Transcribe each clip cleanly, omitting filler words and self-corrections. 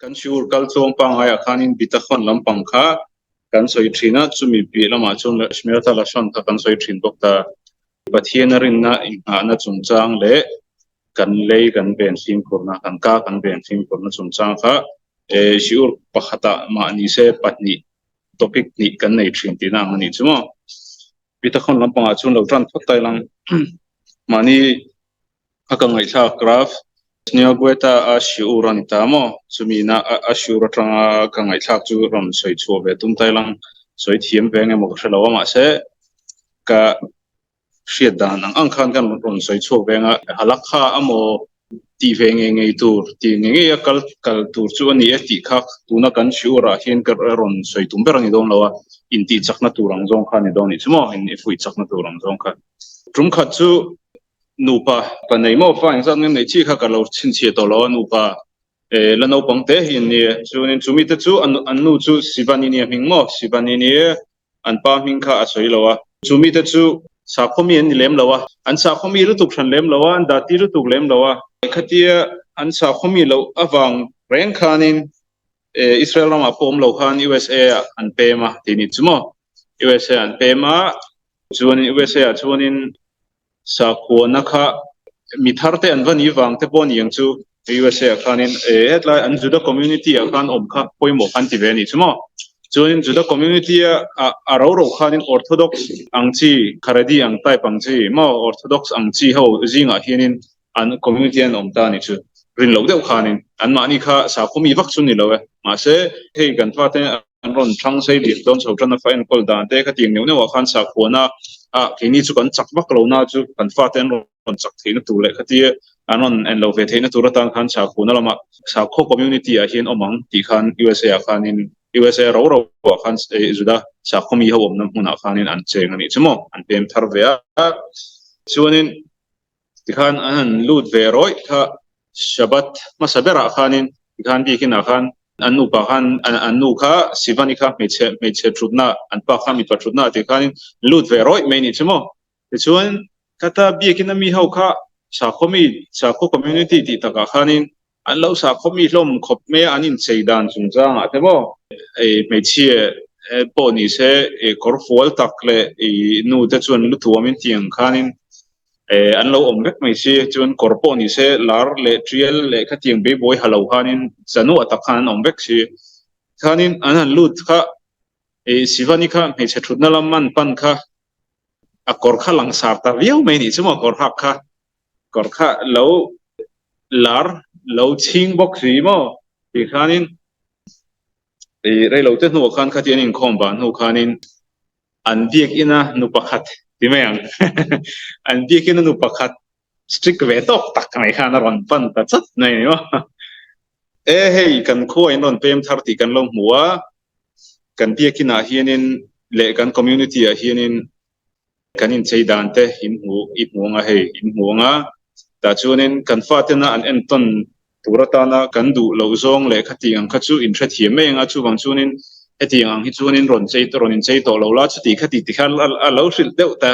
Kan shiur kal chuang pangaiah khanin bitachon lampang kha kan sawi thin a, chumi piah lamah chuan Shmirat HaLashon kha kan sawi thin bawk ta. Pathiana rinna inghahna chungchang leh kan lei kan ven fimkhurna, kan ka kan ven fimkhurna chungchang kha shiur pakhatah mah nise pahnih topic hnih kan nei thin tihna ang a nih chu maw. Bitachon lampangah chuan lo tan phawt ta ilang mahni A ka ngaihthlak Rav Sneagueta a shiur a ni ta maw? Chumi na a shiur atanga ka ngaihthlak chu rawn sawi chhuah ve tum ta ilang sawi thiam ve eng emaw ka hre lo a mahse ka hriat dan ang ang khan kan rawn sawi chhuak ve anga halakha amaw tih ve ngei ngei tur tih ngei ngei a kal kal tur chu a ni e tih kha tuna kan shiur ah hian ka rawn sawi tum ber a ni dawn lo a intih chakna tur ang zawng kha a ni dawn a nih chu maw in fuih chakna tur ang zawng kha tum khat chu Nupa ka nei maw fa engzat nge nei chi kha ka lo chhinchhiah tawh lo a nupa eh la naupang te hi an ni e chuanin chumi te chu an an nu chu Sivani a hming maw Sivani ni e an pa hming kha a sawi lo a chumi te chu sakhaw mi an ni lem lo a an sakhaw mi lutuk hran lem lo a an dati lutuk lem lo a khatia an sakhaw mi loh avang reng khanin eh Israel ramah pawh awm lo khan USA ah an pem a tih ni chu maw USA an pem a chuanin USA ah chuanin Sakhuana kha mi thar te an va ni vang te pawh a ni ang chu USA ah khanin hetlai an Juda community ah khan awm kha pawimawh khan ti ve a nih chu maw. Chuanin Juda community a a ro ro khanin Orthodox ang chi Haredi ang type ang chi maw Orthodox ang chi ho zingah hianin an community an awm ta a nih chu. Rin loh deuh khanin anmahni kha sakhaw mi vak chu ni lo e. Mahse hei kan fate an rawn thlang sei lian dawn chho tan a fa enkawl dan te khatiang neuh neuh ah khan sakhuana ah keini chu kan chak vak lo na chu kan fate an rawn chak theihna tur leh khatia an rawn en lo ve theihna tur atan khan sakhuana lamah sakhaw community ah hian awm ang tih khan USA ah khanin USA ro ro ah khan Juda sakhaw mi ho awmna hmunah khanin an cheng a nih chu maw an pem thar ve a chuanin Tikhan an han lut ve rawih kha Shabbat hmasa berah khanin tikhan biakinah khan an nupa khan an nu kha Sivani kha hmeichhe hmeichhe thutna an pa kha mipa thutna tih khanin lut ve rawih mai nih chu maw. Tichuan khata biakin a mi ho kha sakhaw mi sakhaw community tih takah khanin An lo sakhaw mi hlawm khawp mai a, an inchei dan chungchangah te maw hmeichhia pawh ni se kawr fual tak leh nu te chuan lu tuamin tiang khanin an lo awm vek mai si. Chuan kawr pawh ni se lar leh tial leh khatiang beibawi ha lo khanin zanuah tak khan an awm vek si. Khanin an han lut kha Sivani kha hmeichhe thutna lam an pan kha a kawr kha langsar ta viau mai nih chu maw kawr hak kha. Kawr kha lo lar lo chhing bawk si maw tih khanin i reilo te hnuah khan khati an inkhawm vang hnu khanin an biakina nu pakhat ti mai ang an biakina nu pakhat strict ve tawk tak mai khan a rawn pan ta chat mai ni maw e hei kan khua in rawn pem thar tih kan lo hmu a kan biakinah hianin leh kan community ah hianin Kan inchei dan te in hmu i hmu anga hei in hmu anga tah chuanin kan fatena an entawn tur atana kan duh loh zawng leh khatiang ang kha chu in hrethiam mai anga chuvang chuanin hetiang ang hi chuanin rawn chei rawn inchei tawh lo la chuti khati tikhan a lo hrilh deuh ta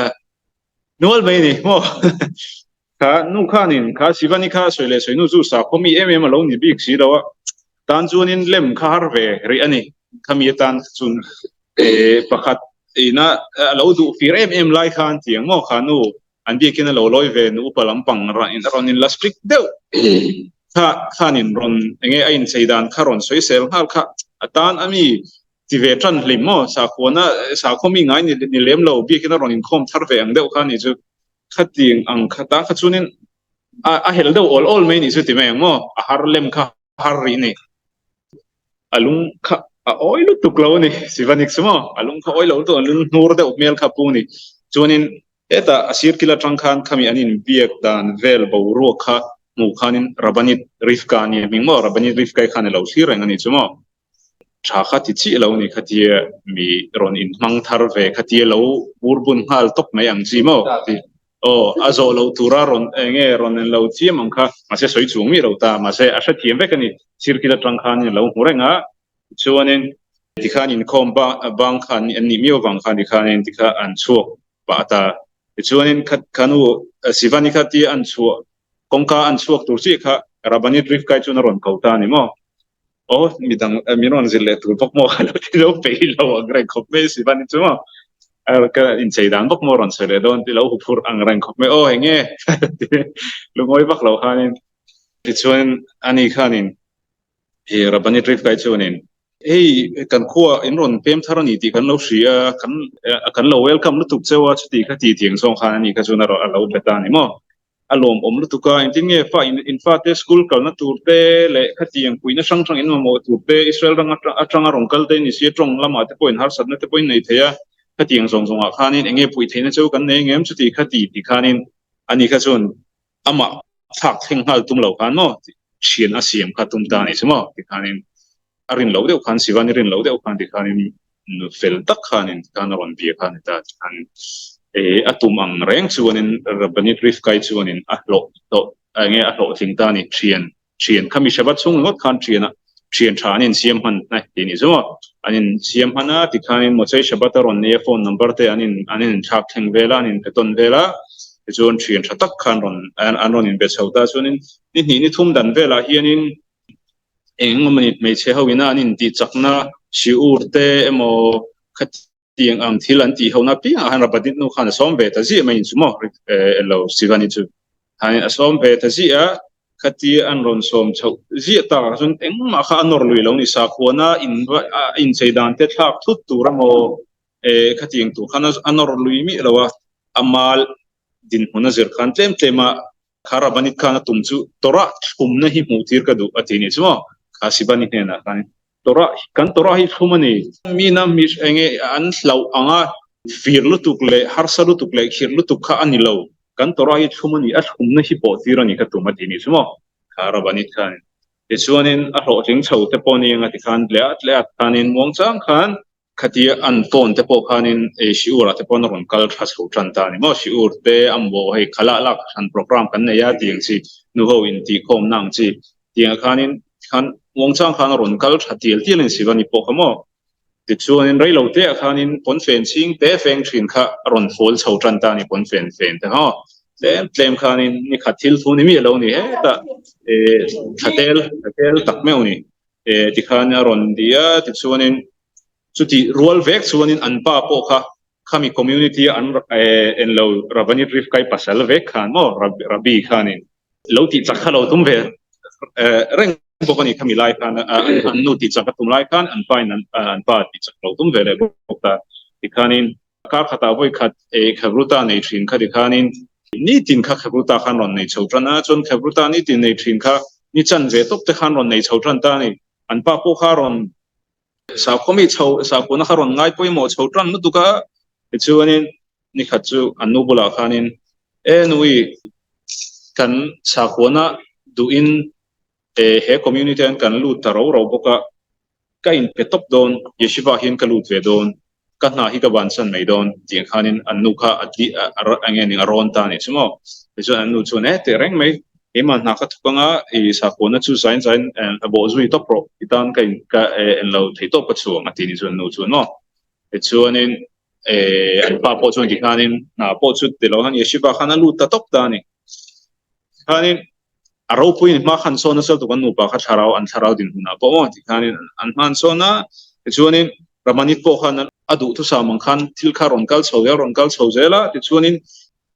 nual mai a ni maw. Kha nu khanin kha Sivani kha sawi leh sawi nu chu sakhaw mi em em a lo ni bik si lo a, tan chuanin lem kha har ve rih a ni. Khami atan chun pakhat ina a lo duh fir em em lai khan tiang maw kha nu an biakin a lo lawi ve nu upa lampang rawn in la strict deuh kha khanin rawn enge a inchei dan kha rawn sawi sel nghal kha a tan a mi ti ve tan hlim maw sakhuana sakhaw mi ngai ni lem lo biakin a rawn inkhawm thar ve ang deuh kha ni chu. Khatiang ang kha ta kha chuanin a a hel deuh awl awl mai nih chu ti mai ang maw? A har lem kha har rih ni. A lung kha a awi lutuk lo a ni Sivanik chu maw? A lung kha awi lo lutuk a lung hnur deuh hmel kha pu ni. Chuanin hetah a sir kil atang khan khami an inbiak dan vel boruak kha hmuh khanin Rabanit Rivka a ni a hming maw? Rabanit Rivka i khan a lo thlir reng a ni chu maw? Tha kha ti chiah lo ni khatia mi rawn inhmang thar ve khatia lo bur bun nghal tawp mai ang chi maw ti aw a zawh loh tura rawn enge rawn en lo chiam ang kha mahse sawi chung miah lo ta mahse a hrethiam vek a ni circle atang khan a lo hmu reng a chuanin tikhan inkhawm bang khan an nih miau vang khan tikhanin tikha an chhuak pah ta tichuanin khanu Sivani kha tia an chhuah kawngka an chhuak tur chiah kha Rabanit Rivkai chuan a rawn ko ta a ni maw. Aw midang min rawn zir leh tur bawk maw ka lo ti lo peih lo ang reng khawp mai si van chu maw ka inchei dan bawk maw rawn sawi leh dawn ti lo huphurh ang reng khawp mai aw eng nge lungawi vak lo khanin tichuan ani khanin he Rabbani Rivka chuanin hei kan khua in rawn pem thar ani tih kan lo hria kan kan lo welcome lutuk cheu a chuti kha ti tiang zawng khan ani kha chuan a lo be ta ani maw. A lawmawm lutuk a, engtin nge fa in in fate school kalna tur te leh khatiang puihna hrang hrang in mamawh tur te Israel ram atanga rawn kal te ni si a tawng lamah te pawhin harsatna te pawhin nei thei a, khatiang zawng zawngah khanin eng nge puih theihna chu kan nei ngem chuti khati ti khanin ani kha chuan amah thlak thleng nghal tum lo khan maw thian a siam kha tum ta a ni chu maw tikhanin a rin loh deuh khan Sivan i rin loh deuh khan tikhanin nu fel tak khanin tikhan a rawn bia kha a ni ta tikhan eh a tum ang reng chuanin Rabbanit Rivkai chuanin a hlawh hlawh enge a hlawhtling ta a ni thian thian khami Shabbat chhung ringawt khan thian a thian tha an insiam hman a tih ni chu maw an insiam hman a tikhanin Mochei Shabbat a rawn nei a phone number te an in an inthlak thleng vel a an inpe tawn vel a tichuan thian tha tak khan rawn an rawn inbe chho ta chuanin ni hnih ni thum dan velah hianin Eng emawni hmeichhe ho ina an intih chakna siur te emaw khatiang ang thil an tih hona piangah khan Rabadit nu khan a sawm ve ta ziah mai in chu maw elo Sivani chu khanin a sawm ve ta ziah a, khatia an rawn sawm chhoh ziah takah chuan engmah kha a nawr lui lo ni sakhuana in a inchei dan te thlak thut tur emaw khatiang tur khan a nawr lui miah lo a, a mal dinhmun a zir khan tlem tlem a Kha Rabanit khan a tum chu Torah thlumna hi hmuh tir ka duh a ti nih chu maw? Kha Sivani hnenah khan Torah, kan Torah hi thlum a ni. Mina mi enge an hlauh anga fir lutuk leh harsa lutuk leh khirh lutuk kha a ni lo. Kan Torah hi thlum a ni, a thlumna hi pawh tir a ni ka tum a ti nih chu maw? Kha Rabanit khan tichuanin a hlawhtling chho te pawh ni anga tikhan tleat tleat khanin muangchang khan Khatia an phone te pawh khanin ei Shiur ah te pawn a rawn kal tha chho tan ta a ni maw? Shiur te a maw hei khalah lak hran program kan nei a tih ang chi, nu ho in tih khawmna ang chi tiang ah khanin khan muangchang khan a rawn kal tha tial tial in Sivani pawh kha maw? Tichuanin reilo te ah khanin pawnfen chhing te feng thin kha a rawn fawl chho tan ta a ni pawnfen fen te haw tlem tlem khanin nikhat thil thu ni miah lo ni hetah thla tel thla tel tak meuh ni. Eh tikhan a rawn ti a, tichuanin chuti rual vek chuanin an pa pawh kha khami community a an eh enlo Rabanit Rivkai pasal vek khan maw Rabbi khanin lo tih chak kha lo tum ve eh reng bawk a ni khami lai khan an nu tih chak a tum lai khan an pa in an pa tih chak lo tum ve leh bawk ta tikhanin kar khatah vawi khat eh Khevruta nei thin kha tikhanin nitin kha Khevruta khan rawn nei chho tan a, chuan Khevruta nitin nei thin kha ni chan ve tawp te khan rawn nei chho tan ta a ni. An pa pawh kha rawn sakhua mi chho sakhuana kha rawn ngai pawimawh chho tan lutuk a, tichuanin ni khat chu an nu bulah khanin e nui kan sakhuana duhin eh he community ah hian kan lut ta ro ro bawk a, ka inpe tawp dawn, Yeshiva ah hian ka lut ve dawn, ka hna hi ka bansan mai dawn tih ang khanin an nu kha a ti a eng nge ning a rawn ta a nih chu maw. Tichuan an nu chuan e teh reng mai, keimah hna ka thawk anga i sakhuana chu zain zain a bawh zui tawp rawh, i tan ka in ka en lo thei tawp ka chhuang a ti nih chu an nu chuan maw. Tichuanin an pa pawh chuan tikhanin hna pawh chu ti lo khan Yeshiva khan a lut ta tawp ta a ni. Tikhanin a ropuiin hma khan sawn nasa lutuk an nupa kha thlarau an thlarau dinhmunah pawh maw tikhanin an hma an sawn a tichuanin Ramanit pawh khan a duhthusam ang khan thil kha rawn kal chho zel rawn kal chho zel a tichuanin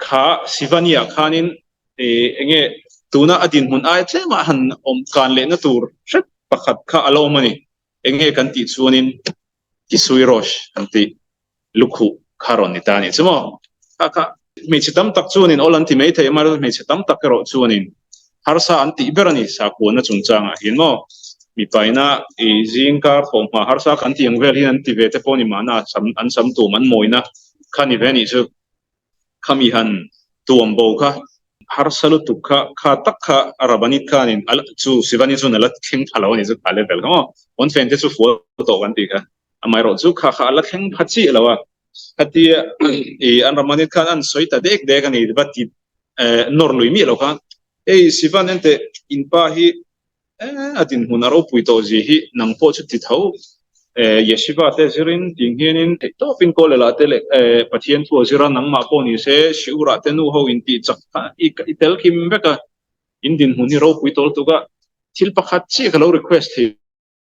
kha Sivani ah khanin ih enge tuna a dinhmun ai tlemah han awm kan lehna tur hrep pakhat kha a la awm a ni enge kan tih chuanin Kisui Rosh an tih lukhuh kha rawn ni ta a nih chu maw? Kha kha hmeichhe tam tak chuanin awl an ti mai thei a, mahse hmeichhe tam tak erawh chuanin harsa an tih ber a ni sakhuana chungchangah hian maw? Mipaina i zing kar thawhhma harsa kan tih ang vel hian an ti ve te pawh ni mahna sam an sam tum an mawina kha ni ve a nih chu. Khami han tuam bo kha harsa lutuk kha kha tak kha a Rabanit khanin a chu Sivani chuan a la thleng pha lo a nih chu kha level kha maw? Pawnfen te chu fual tawh kan tih kha. Amaherawh chu kha kha a la thleng pha chiah lo a, khatia i an Ramanit khan an sawi ta dek dek a ni va ti nawr lui miah lo khan hei Sivan enteh in pa hi a dinhmun a ropui tawh zia hi nang pawh chu ti tho Yeshiva te zirin tih hianin theihtawpin Kawlel ah te leh Pathian thu a zir a nangmah pawh ni se Shiur ah te nu ho in tih chak kha i tel kim vek a in dinhmun hi ropui tawl tuk a thil pakhat chiah ka lo request thei.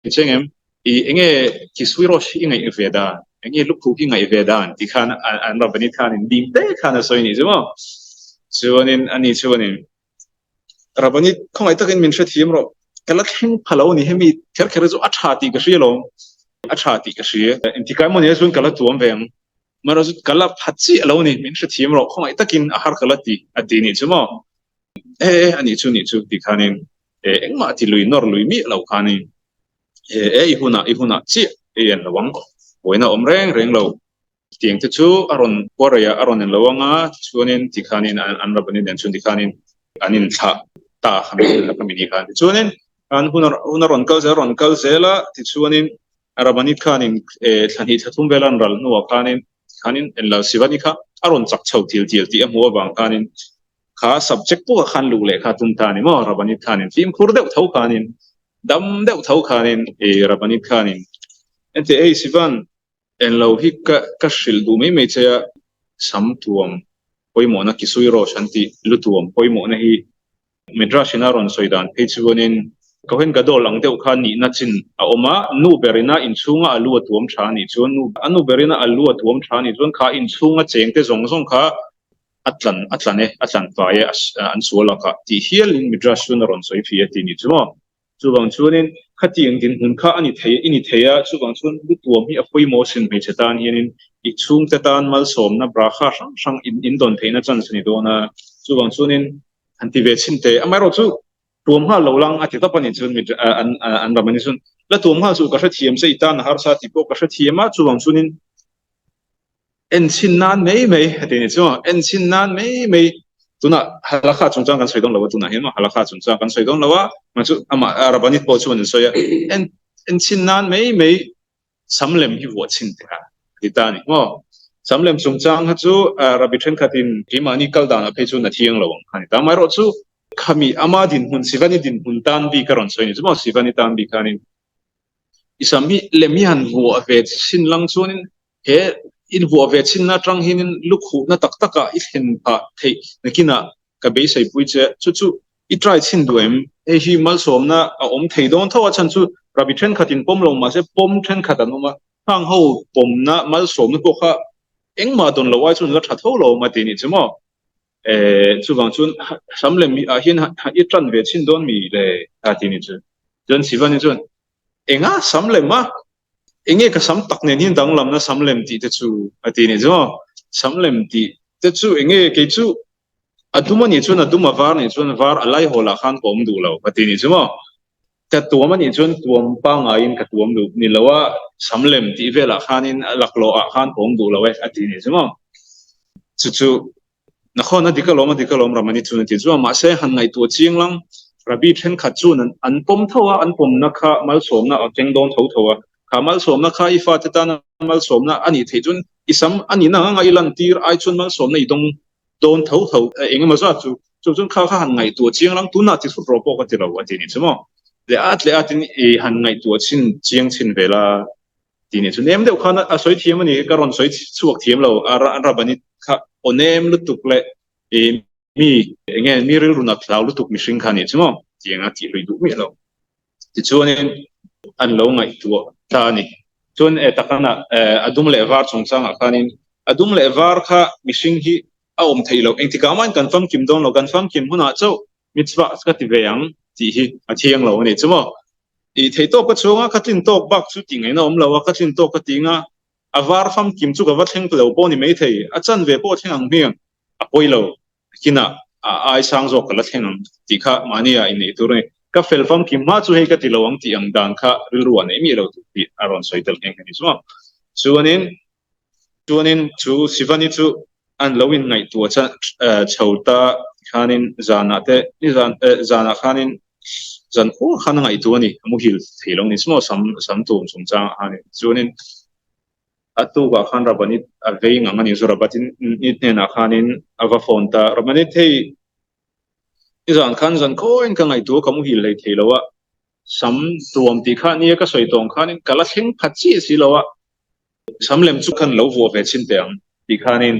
Chiang em? I enge Kisui Rosh i ngaih ve dan? Enge Lukhu hi ngaih ve dan? Ti khan an Rabbanit khanin ding te khan a sawi nih chu maw? Chuanin ani chuanin Rabbanit khawngaih takin min hrethiam rawh. Ka la thleng pha lo a ni. Hemi kher kher hi chu a tha tih ka hria alawm. A tha tih ka hria. Engtikah emaw nia chuan ka la tuam ve ang. Amaherawhchu ka la pha chiah lo a ni. Min hrethiam rawh. Khawngaih takin a har ka la ti a ti nih chu maw? E e a nih chu nih chu ti khanin e engmah ti lui nawr lui miah lo khanin e e i hunah i hunah chiah i en lo ang buaina awm reng reng lo tiang te chu a rawn kuarei ah a rawn en lo anga tichuanin ti khanin an rabani nen chuan ti khanin an inthlah ta khami khami ni khan tichuanin an hun hun a rawn kal zel rawn kal zel a tichuanin rabani khanin e thla hnih thla thum vel an ral hnuah khanin khanin en lo sivani kha a rawn chak chho til til tih a hmuh avang khanin Kha subject pawh khan luh leh kha tum ta ni maw? Rabanit khanin fimkhur deuh tho khanin, dam deuh tho khanin i Rabanit khanin engti ei Sivan englo hi ka ka hrilh duh mai mai che a, sam tuam pawimawhna Kisui Rosh an tih lu tuam pawimawhna hi Midrash in a rawn sawi dan phei chuanin Kohen Gadol ang deuh kha nihna chin a awm a, nu berina inchhunga a lu a tuam tha a nih chuan nu a nu berina a lu a tuam tha a nih chuan kha inchhunga chengte zawng zawng kha a tlan a tlan e, a tlan fai e, an sual lakah tih hialin Midrash chuan a rawn sawi fih a ti ni chu maw. Chuvang chuanin khatiang dinhmun kha a ni thei i ni thei a, chuvang chuan lu tuam hi a pawimawh sin hmeichhe tan hianin i chhungte tan malsawmna brakha hrang hrang in in dawn theihna chance a ni dawn a, chuvang chuanin han ti ve chhin teh. Amaherawhchu chu tuam nghal lo lang a ti tawp a ni chuan an an ram a ni chuan la tuam nghal chu ka hrethiam che i tan a harsa tih pawh ka hrethiam a, chuvang chuanin Enchhin nan mai mai a ti ni chu. Enchhin nan mai mai tunah halakha chungchang kan sawi dawn lo a tunah hian maw halakha chungchang kan sawi dawn lo a mah chu amah Rabbanit pawh chuan an sawi a en enchhin nan mai mai samlem hi vuah chhin teh a a ti ta a ni maw. Samlem chungchang kha chu Rabbi thenkhatin keimahni kal danah phei chuan a thiang lo ang kha a ni ta. Amaherawhchu khami ama dinhmun Sivani dinhmun tan bik a rawn sawi a ni chu maw Sivani tan bik khanin i sam hi lem hi han vuah ve chhin lang chuanin He invuah ve chhinna atang hianin lukhuhna tak takah i thlen phah theih nakinah ka beisei pui che. Chu chu i try chhin duh em? Hei hi malsawmna a awm thei dawn tho a chhan chu Rabbi thenkhatin pawm lo mahse pawm thenkhat an awm a, hang ho pawmna malsawmna pawh kha engmah dawn lo ai chuan la tha tho lo awm a ti nih chu maw? Chuvang chuan sam lem ah hian i tan ve chhin dawn mi le a ti nih chu. Chuan Sivani chuan Enga sam lem a? Enge ka sam tak nen hian danglamna sam lem tih te chu a ti nih chu maw? Sam lem tih te chu enge kei chu a dum a nih chuan a dum a var nih chuan var a laihawl ah khan ka awm duh lo a ti nih chu maw? Ka tuam a nih chuan tuam pangaiin ka tuam duh ni lo a, sam lem tih velah khanin a laklawh ah khan ka awm duh lo e a ti nih chu maw? Chu chu Nakhawna dik alawm a dik alawm Ramani chuan a ti chu a, mahse han ngaihtuah chiang lang Rabbi thenkhat chuan an an pawm tho a, an pawmna kha malsawmna a keng dawn tho tho a, kha malsawmna kha i fate tana malsawmna a nih theih chuan i sam a nihna ang anga i lantir ai chuan malsawmna i dawng dawn tho tho eng emaw zat chu chu chuan kha kha han ngaihtuah chiang lang tunah ti thut rawh pawh ka ti lo a ti nih chu maw leh at leh atin i han ngaihtuah chhin chiang chhin vel a. Tih nih chu nem deuh khan a sawi thiam a ni, ka rawn sawi chhuak thiam lo, a Rabani kha aw nem lutuk leh i mi enge mi rilru nat hlau lutuk mihring kha nih chu maw tiang a tih lui duh miah lo. Tichuanin an lo ngaihtuah ta a ni. Chuan e takana a dum leh var chungchangah khanin a dum leh var kha mihring hi a awm theih loh, engtikah mahin kan famkim dawn lo, kan famkim hunah chauh mitzvah ka ti ve ang tih hi a thiang lo a ni chu maw. I thei tawk ka chhunga ka tlin tawk bak chu tih ngaihna awm lo a, ka tlin tawk ka ti nga, a var famkim chu ka va thleng lo pawh ni mai thei, a chanve pawh thleng ang hmiang, a pawi lo, kinah a ai sang zawk ka la thleng ang tih kha mahni ah inneih tur a ni. Ka fel famkim hma chu hei ka ti lo ang tih ang dan kha rilru ah nei miah lo tur tih a rawn sawi tel nghe nghe ni chu maw. Chuanin Chuanin chu Sivani chu an lo inngaihtuah chho ta khanin zanah te nizan zanah khanin zan khur khan a ngaihtuah a ni, a muhil thei lo ni chu maw sam sam tum chungchangah khanin. Chuanin a tukah khan Rabanit a vei ngang a ni chu Rabatin ni hnenah khanin a va phone ta, Rabanit hei nizan khan zan khawiin ka ngaihtuah ka muhil hlei thei lo a, sam tuam tih kha nia ka sawi tawng khanin ka la thleng phat chiah si lo a, Sam lem chu khan lo vuah ve chhin teh ang tih khanin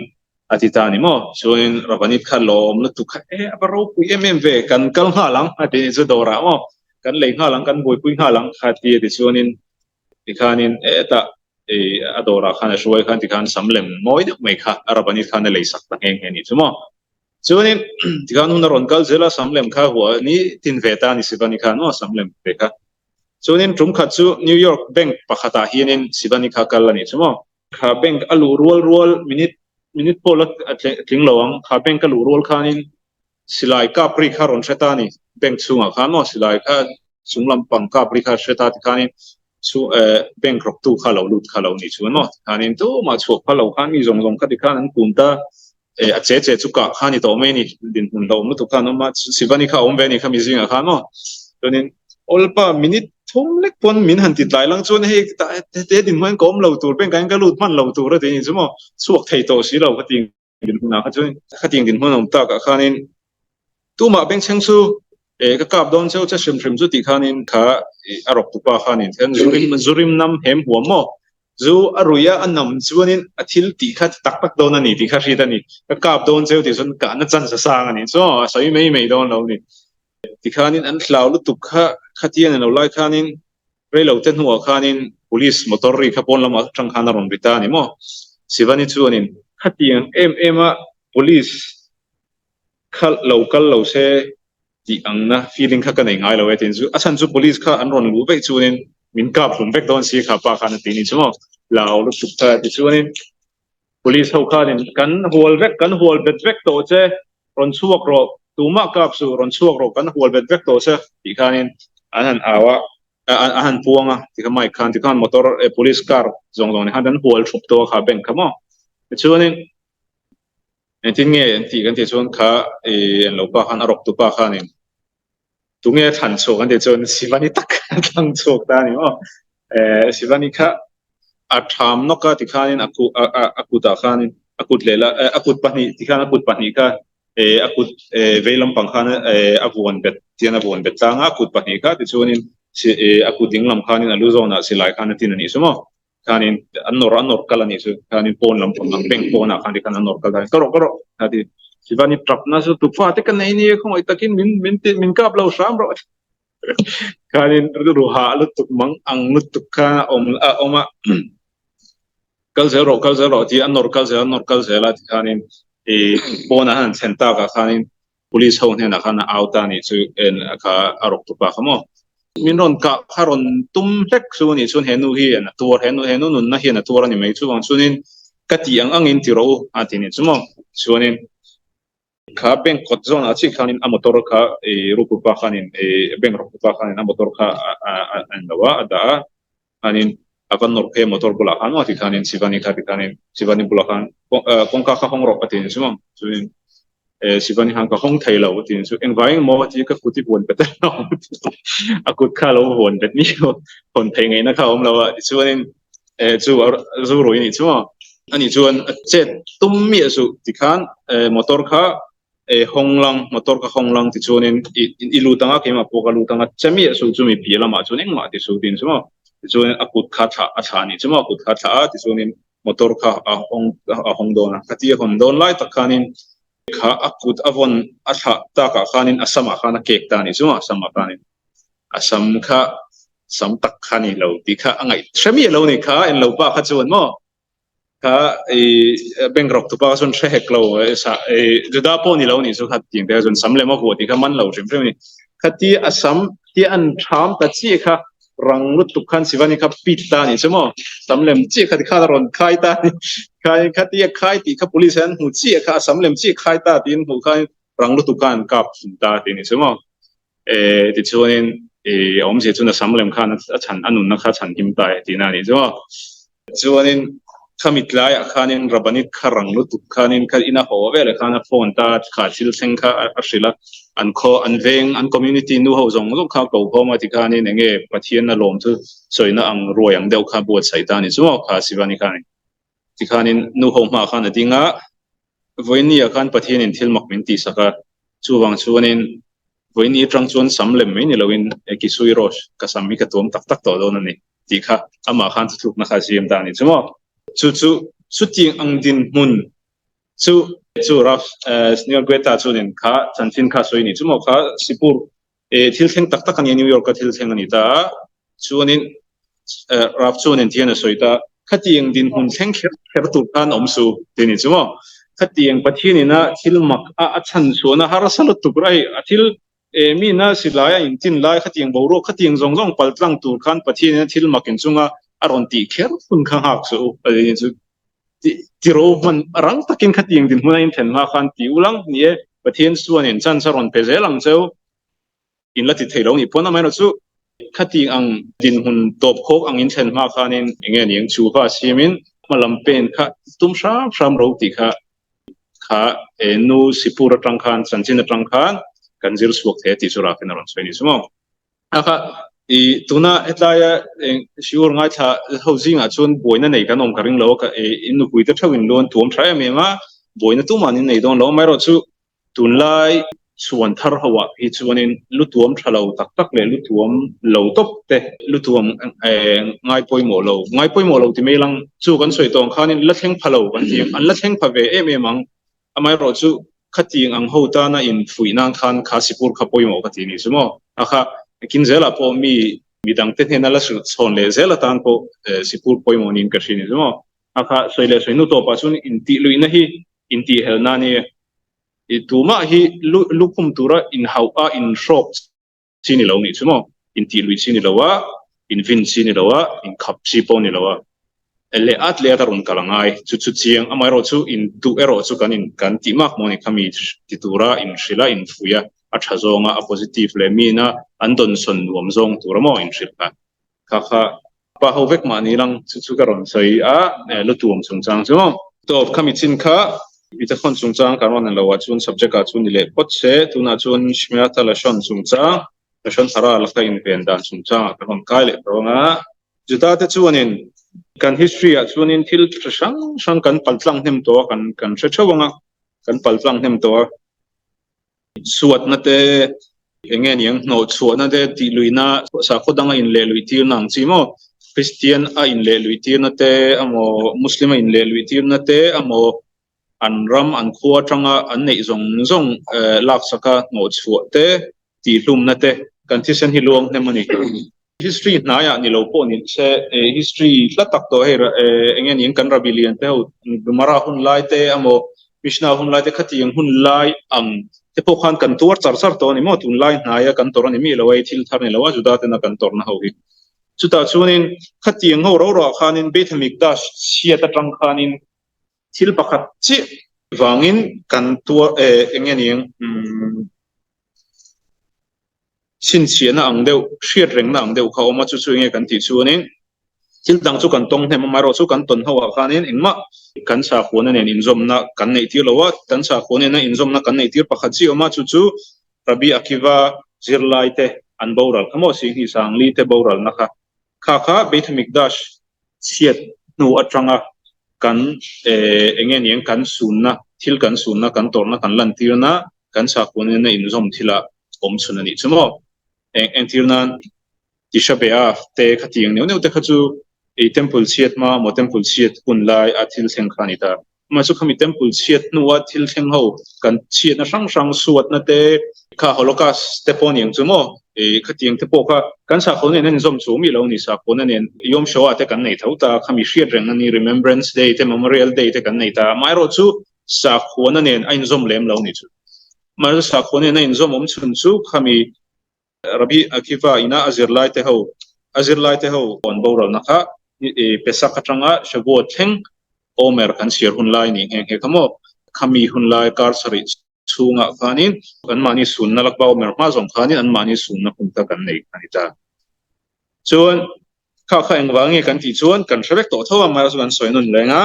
a ti ta a ni maw? Chuanin Ravanit kha lawm lutuk kha e a va ropui em em ve kan kal nghal ang a ti nih chu dawrah maw? Kan lei nghal ang, kan buaipui nghal ang kha tia tichuanin tikhanin hetah a dawrah khan a hruai khan tikhan sam lem mawi deuh mai kha a Rabbani khan a lei sak ta nghe nghe a nih chu maw. Chuanin tikhan hun a rawn kal zel a, sam lem kha huah ni tin ve ta a ni Sivani khan maw sam lem ve kha. Chuanin tum khat chu New York bank pakhatah hianin Sivani kha kal a nih chu maw. Kha bank a luh rual rual minute minute pawh la tling lo ang, kha bank a luh rual khanin Silai kap ri kha rawn hre ta a ni. Bank chhungah khan maw silai kha chung lampang kap ri kha hre ta tikhanin chu bank rawktu kha lo lut kha lo ni chuan maw tikhanin tumah chhuak phal lo khan mi zawng zawng kha tikhan an kun ta a che che chu kah kha ni tawh mai a ni. Dinhmun hlauhawm lutuk kha an awm a, Sivani kha a awm ve a ni kha mi zingah khan maw chuanin awlpa minute thum lek pawn min han ti tlai lang chuan hei he dinhmun hian ka awm lo tur bank ah hian ka lut hman lo tur a ti a ni chu maw chhuak thei tawh si lo ka ti. Dinhmunah kha chuan khatiang dinhmun a awm takah khanin tumah bengchheng chu eh ka kap dawn cheu che hrim hrim chu tih khanin kha a rawk tupa khanin khian zu rim zu rim nam hem huam maw zu a rui a a nam chuanin a thil tih kha tak tak dawn a ni tih kha hriat a ni ka kap dawn cheu tih chuan kahna chance a sang a ni chu a sawi mai mai dawn lo a ni tikhanin an hlau lutuk kha khatiang ilo lai khanin Reilo te hnuah khanin police motor ri kha pawn lamah atang khan a rawn ri ta a ni maw? Shivani chuanin khatiang em em a police kha lo kal lo se tih angna feeling kha ka nei ngai lo e tiin chu a chhan chu police kha an rawn luh veih chuanin min kap hlum vek dawn si kha pa khan a ti ni chu maw? Lau lutuk kha ti chuanin Police ho khanin kan hual vek, kan hual bet vek tawh che, rawn chhuak rawh, tumah kap suh, rawn chhuak rawh, kan hual bet vek tawh che tih khanin an han au a, a han puang a, tikha mic khan, tikhan motor police car zawng zawng nen khan an hual thup tawh a kha bank kha maw. Tichuanin engtin nge an tih kan tih chuan kha ih an lo pa khan a rawk tu pa khanin Tunge thlan chhuak an tih chuan Shivani tak a thlang chhuak ta a ni maw? Eh, Shivani kha a tham nawk a tikhanin a kut a kutah khanin a kut lehla a kut pahnih tikhan a kut pahnih kha eh a kut eh vei lampang khan eh a vuan bet tian a vuan bet tlang a, a kut pahnih kha tichuanin a kut ding lam khanin a lu zawnah silai khan a tin a nih chu maw? Khanin an nawr an nawr kal a nih chu khanin pawn lam pawn ang bank pawnah khan tikhan an nawr kal ta ka rawh ka rawh a ti Shivani tap na chu tufa te ka nei nia khawngaih takin min min ti min kap lo hram rawh khanin rilru hah lutuk mang ang lutuk kha a awm a awm a kal zel rawh kal zel rawh ti an nawr kal zel an nawr kal zel a tikhanin ih pawnah han thlen takah khanin Police ho hnenah khan a au ta nih chu en a kha a rawk tupa kha maw. Min rawn kah kha rawn tum hlek chu anih chuan he nu hi an a tuar he nu he nu nunna hian a tuar a ni mai chuvang chuanin ka tih ang angin ti rawh u a ti nih chu maw. Chuanin kha bank kawt zawnah chiah khanin a motor kha ih rukru pa khanin ih bank rawk tupa khanin a motor kha a a en lo a a dah a. Khanin a va nawrh phei a motor bulah khan maw tikhanin Shivani kha tikhanin Shivani bulah khan kawngka kha hawng rawh ka ti ni chu maw chuanin Shivani khan ka hawng thei lo ka ti ni chu engvang emaw a ti ka kut i vuan bet a a kut kha a lo vuan bet ni hawn theih ngaihna kha a awm lo a tichuanin chu zu rui a nih chu maw ani chuan a chet tum miah suh tikhan motor kha e hawng lang motor ka hawng lang tichuanin i i lut anga keimah pawh ka lut anga che miah suh chumi piah lamah chuan engmah ti suh tiin chu maw tichuanin a kut kha thlah a thlah a nih chu maw a kut kha thlah a tichuanin motor kha a hawng a hawng dawn a khatia hawn dawn lai tak khanin kha a kut a vawn a thlah takah khanin a samah khan a kek ta a nih chu maw a samah khanin a sam kha sam tak kha ni lo tih kha a ngaih hre miah lo ni kha enlo pa kha chuan maw Kha i bank rawk tupa chuan hre hek lo sa i Juda pawh ni lo nih chu kha tiang te chuan sam lem a huah tih kha man lo hrim hrim a ni. Khati a sam tia an ṭham ta chiah kha rang lutuk khan Shivani kha pit ta nih chu maw sam lem chiah kha tikhan a rawn khai ta a ni. Khai khati a khai tih kha police an hmu chiah kha a sam lem chiah khai ta tiin hmuh khan rang lutuk khan an kap thin ta tih nih chu maw. Eh tichuanin eh a awmzia chuan a sam lem khan a chhan a nunna kha a chhan him ta e tihna a nih chu maw. Chuanin khami tlaiah khanin Rabanit kha rang lutuk khanin kha ina haw veleh khan a phone ta kha thil thleng kha a hrilh a, an khaw an veng an community nu ho zawng zawng kha ko khawm a tikhanin enge Pathian a lawm chu sawina ang ruai ang deuh kha buatsaih ta a ni chu maw kha Shivani khanin. Tikhanin nu ho hmaah khan a ding a, Vawinia khan Pathianin thil mak min tihsak a, chuvang chuanin vawiin atang chuan sam lem mai ni loin Kisui Rosh ka sam hi ka tuam tak tak tawh dawn a ni tih kha amah khan thuthlukna kha a siam ta a ni chu maw. Chu chu chutiang ang dinhmun chu chu Rav Sneor Guetta chuanin kha chanchin kha a sawi a ni chu maw kha Sipur. Thil thleng tak tak a ni a, New York a thil thleng a ni ta a. Chuanin Rav chuanin ti hian a sawi ta, Khatiang dinhmun thleng kher kher tur khan awm su ti a ni chu maw? Khatiang Pathian ina thil mak a a chhan chhuahna harsa lutuk rai a thil mina silai a intin lai khatiang boruak khatiang zawng zawng pal tlang tur khan Pathian ina thil mak inchunga a rawn tih kher hun kha nghak suh u a ti chu. Tiro hman rang takin khatiang dinhmun a inthen hma khan ti ulang ni e, Pathian chuanin chance a rawn pe zel ang cheu. In la ti thei lo nih pawn amaherawh chu khati ang dinhmun tawp khawk ang in thlen hma khanin eng nge niang chu va siamin hma lam pen kha tum hram hram ro tih kha kha nu sipur atang khan chanchin atang khan kan zir chhuak thei a tih chu Rafin a rawn sawi a ni chu maw. A kha i tuna hetlaia eng siur ngaithla ho zingah chuan buaina nei kan awm ka ring lo a in nupui te theuhin luan tuam tha em em a buaina tumah an innei dawn lo amaherawh chu Tunlai chhuan thar ho ah hi chuanin lutuam tha lo tak tak leh lutuam lo tawp te, lutuam ngai pawimawh lo, ngai pawimawh lo ti mai lang chu kan sawi tawng khanin la thleng pha lo kan ti ang, an la thleng pha ve em em ang. Amaherawh chu khatiang ang ho tana infuih nan khan kha sipur kha pawimawh ka ti ni chu maw? A kha kin zelah pawh mi midangte hnena la hrilh chhawn leh zel atan pawh sipur pawimawh niin ka hria ni chu maw? A kha sawi leh sawi hnu tawpah chuan intihluihna hi intihhelna a ni. I tumah hi lukhum tura inhauh a inhrawk chi ni lo nih chu maw? Intih lui chi ni lo a, invin chi ni lo a, inkhap chi pawh ni lo a. Leh at leh at a rawn kal a ngai. Chu chu chiang. Amaherawhchu induh erawh chu kan in kan tih mak maw ni kha mi ti tura inhrilh a, infuih a, a tha zawnga a positive leh miin a an dawnsawn nuam zawng tura maw inhrilh kha. Kha kha pa ho vek mah ni lang chu chu ka rawn sawi a lutuam chungchang chu tawp khami chin kha bitachon chungchang kan rawn lo ah chuan subject ah chuan ni leh phawt se tunah chuan Shmirat Lashon chungchang Lashon Hara laka inven dan chungchang ah kan rawn kai leh tawh ang a Juda te chuanin kan history ah chuanin thil tha hrang hrang kan paltlang hnem tawh a kan kan hre theuh ang a kan paltlang hnem tawh a. Suatna te, eng nge niang, hnawhchhuahna te, tihluihna, sakhaw danga inlehluihtirna ang chi maw? Kristian a inlehluihtirna te emaw, Muslim a inlehluihtirna te emaw, an ram, an khua atanga an neih zawng zawng laksaka hnawhchhuah te, tihhlumna te, kan thisen hi luang hnem a ni. History hnaiah ni lo pawh ni se, history hla tak tawh hei eng nge niin kan Rabbi lian te ho Gemara hun lai te emaw Mishnah hun lai te khatiang hun lai ang te pawh khan kan tuar char char tawh a ni maw? Tunlai hnaia kan tawrh a ni mi lo a, hei thil thar ni lo a Juda tena kan tawrhna ho hi. Chutah chuanin khatiang ho ro roah khanin Beit HaMikdash chhiat atang khanin thil pakhat chiah vangin kan tuar eng nge niang chhinchhiahna ang deuh, hriat rengna ang deuh kha a awm a, chu chu enge kan tih chuanin thil dang chu kan tawng hnem amaherawh chu kan tawn ho ah khanin engmah kan sakhuana nen inzawmna kan neih tir lo a, kan sakhuana nena inzawmna kan neih tir pakhat chiah a awm a, chu chu Rabbi Akiva zirlai te an boral kha maw Singhnih Sangli te boralna kha kha kha Beit HaMikdash chhiat hnu atanga kan enge niang kan sunna thil kan sunna kan tawrhna kan lantirna kan sakhuana nena inzawm thilah awm chhun a nih chu maw? Eng entir nan Tisha B'Av te khatiang neuh neuh te kha chu ei temple chhiat hma maw temple chhiat hun lai a thil thleng kha a ni ta. Amah chu khami temple chhiat hnua thil thleng ho kan chhiatna hrang hrang suatna te kha Holocaust te pawh niang chu maw ei khatiang te pawh kha kan sakhuana nen a inzawm chu mi lo ni sakhuana nen Yom Shoah te kan nei tho ta khami hriat reng a ni Remembrance Day te Memorial Day te kan nei ta amaherawh chu sakhuana nen a inzawm lem lo ni chu. Mahse sakhuana nen a inzawm awm chhun chu khami Rabbi Akiva ina a zirlai te ho a zirlai te ho an boralna kha Pesach atanga Shavuot thleng Omer kan chhiar hun lai ni nghe nghe kha maw? Khami hun lai kar sarih chhungah khanin anmahni sunna Lag BaOmer hma zawng khanin anmahni sunna hun kha kan nei a ni ta. Chuan kha kha engvang nge kan tih chuan kan hre vek tawh tho a, mahse kan sawi nawn reng a.